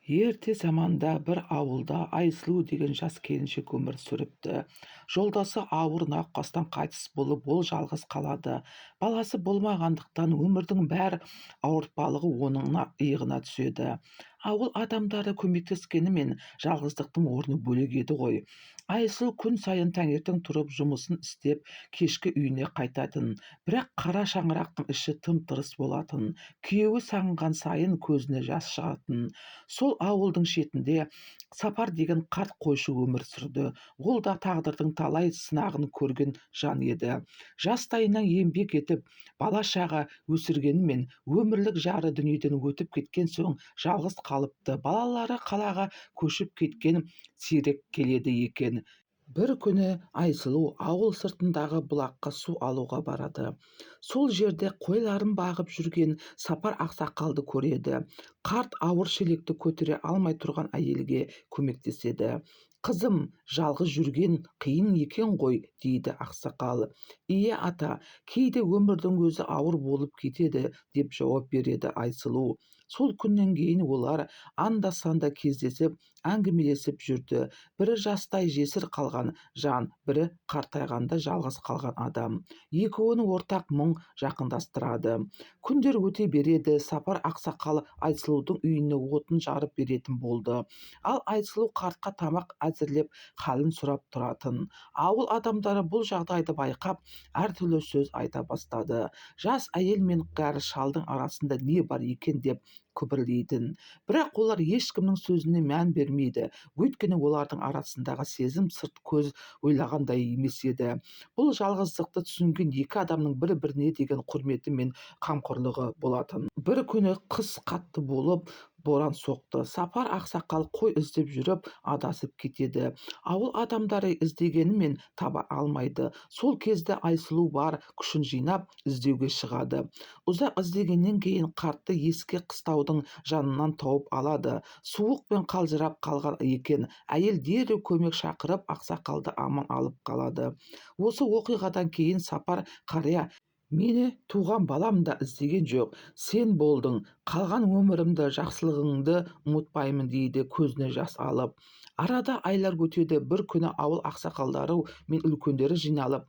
Ерте заманда бір ауылда Айсұлу деген жас келіншек өмір сүріпті. Жолдасы ауыр науқастан қайтыс болып, ол жалғыз қалады. Баласы болмағандықтан өмірдің бар ауыртпалығы оның иығына түседі. Ауыл адамдары көмектескенімен жалғыздықтың орны бөлек еді ғой. Айсұлу күн сайын таңертең тұрып жұмысын істеп, кешкі үйіне қайтатын. Бірақ қара шаңырақтың іші тым-тырыс болатын. Күйеуі сағынған сайын көзіне жас шығатын. Сол ауылдың шетінде Сапар деген қарт қойшы өмір сүрді. Ол да тағдырдың талай сынағын көрген жан еді. Жастайынан еңбек етіп, бала-шаға өсіргенімен өмірлік жары дүниеден өтіп кеткен соң жалғыз қалыпты. Балалары қалаға көшіп кеткен, сирек келеді екен. Бір күні Айсұлу ауыл сыртындағы бұлаққа су алуға барады. Сол жерде қойларын бағып жүрген Сапар ақсақалды көреді. Қарт ауыр шелекті көтере алмай тұрған әйелге көмектеседі. «Қызым, жалғыз жүрген қиын екен ғой», – дейді ақсақал. «Ие, ата, кейде өмірдің өзі ауыр болып кетеді», – деп жауап береді Айсұлу. Сол күннен кейін олар анда-санда кездесіп, әңгімелесіп жүрді. Бірі жастай жесір қалған жан, бірі қартайғанда жалғыз қалған адам. Екеуін ортақ мұң жақындастырады. Күндер өте береді. Сапар ақсақал Айсұлудың үйіне отын жарып беретін болды. Ал Айсұлу қартқа тамақ әзірлеп, халін сұрап тұратын. Ауыл адамдары бұл жағдайды байқап, әртүрлі сөз айта бастады. Жас әйел мен кәрі шалдың арасында не бар екен деп күбірлейтін. Бірақ олар ешкімнің сөзіне мән бермейді. Өйткені олардың арасындағы сезім сырт көз ойлағандай емес еді. Бұл жалғыздықты түсінген екі адамның бір-біріне деген құрметі мен қамқорлығы болатын. Бір күні қыс қатты болып, боран соқты. Сапар ақсақал қой іздеп жүріп, адасып кетеді. Ауыл адамдары іздегенімен таба алмайды. Сол кезде Айсұлу бар күшін жинап, іздеуге шығады. Ұзақ іздегеннен кейін қартты ескі қыстаудың жанынан тауып алады. Суықпен қалжырап қалған екен. Әйел дереу көмек шақырып, ақсақалды аман алып қалады. Осы оқиғадан кейін Сапар қария: «Мені туған балам да іздеген жоқ, сен болдың, қалған өмірімді жақсылығыңды ұмытпаймын», – дейді көзіне жас алып. Арада айлар өтеді. Бір күні ауыл ақсақалдары мен үлкендері жиналып: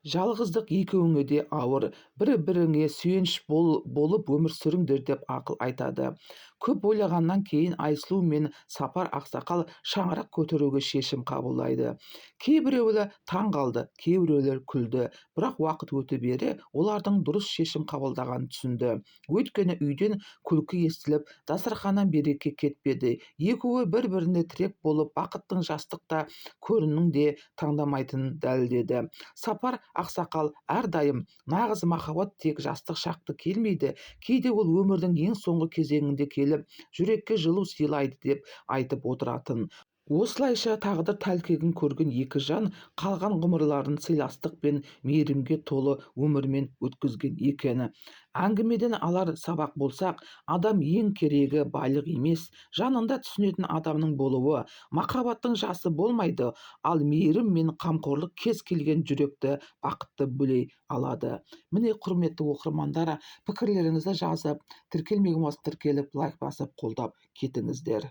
«Жалғыздық екеуіңе де ауыр, бір-біріңе сүйеніш болып өмір сүріңдер», – деп ақыл айтады. Көп ойлағаннан кейін Айсұлу мен Сапар ақсақал шаңырақ көтеруге шешім қабылдайды. Кейбіреулер таң қалды, кейбіреулер күлді. Бірақ уақыт өте бере олардың дұрыс шешім қабылдағанын түсінді. Өйткені үйден күлкі естіліп, дастарханнан береке кетпеді. Екеуі бір-біріне тірек болып, бақыттың жастық та, көріннің де таңдамайтынын дәлелдеді. Сапар ақсақал әрдайым: «Нағыз махаббат тек жастық шақта келмейді, кейде ол өмірдің ең соңғы кезеңінде келіп, жүрекке жылу сыйлайды», – деп айтып отыратын. Осылайша тағдыр тәлкегін көрген екі жан қалған ғұмырларын сыйластық пен мейірімге толы өмірмен өткізген екен. Әңгімеден алар сабақ болсақ, адам ең керегі байлық емес, жанында түсінетін адамның болуы. Махаббаттың жасы болмайды, ал мейірім мен қамқорлық кез келген жүректі бақытты бөлей алады. Міне, құрметті оқырмандар, пікірлеріңізді жазып, тіркелмеген болса тіркеліп, лайк басып, қолдап кетіңіздер.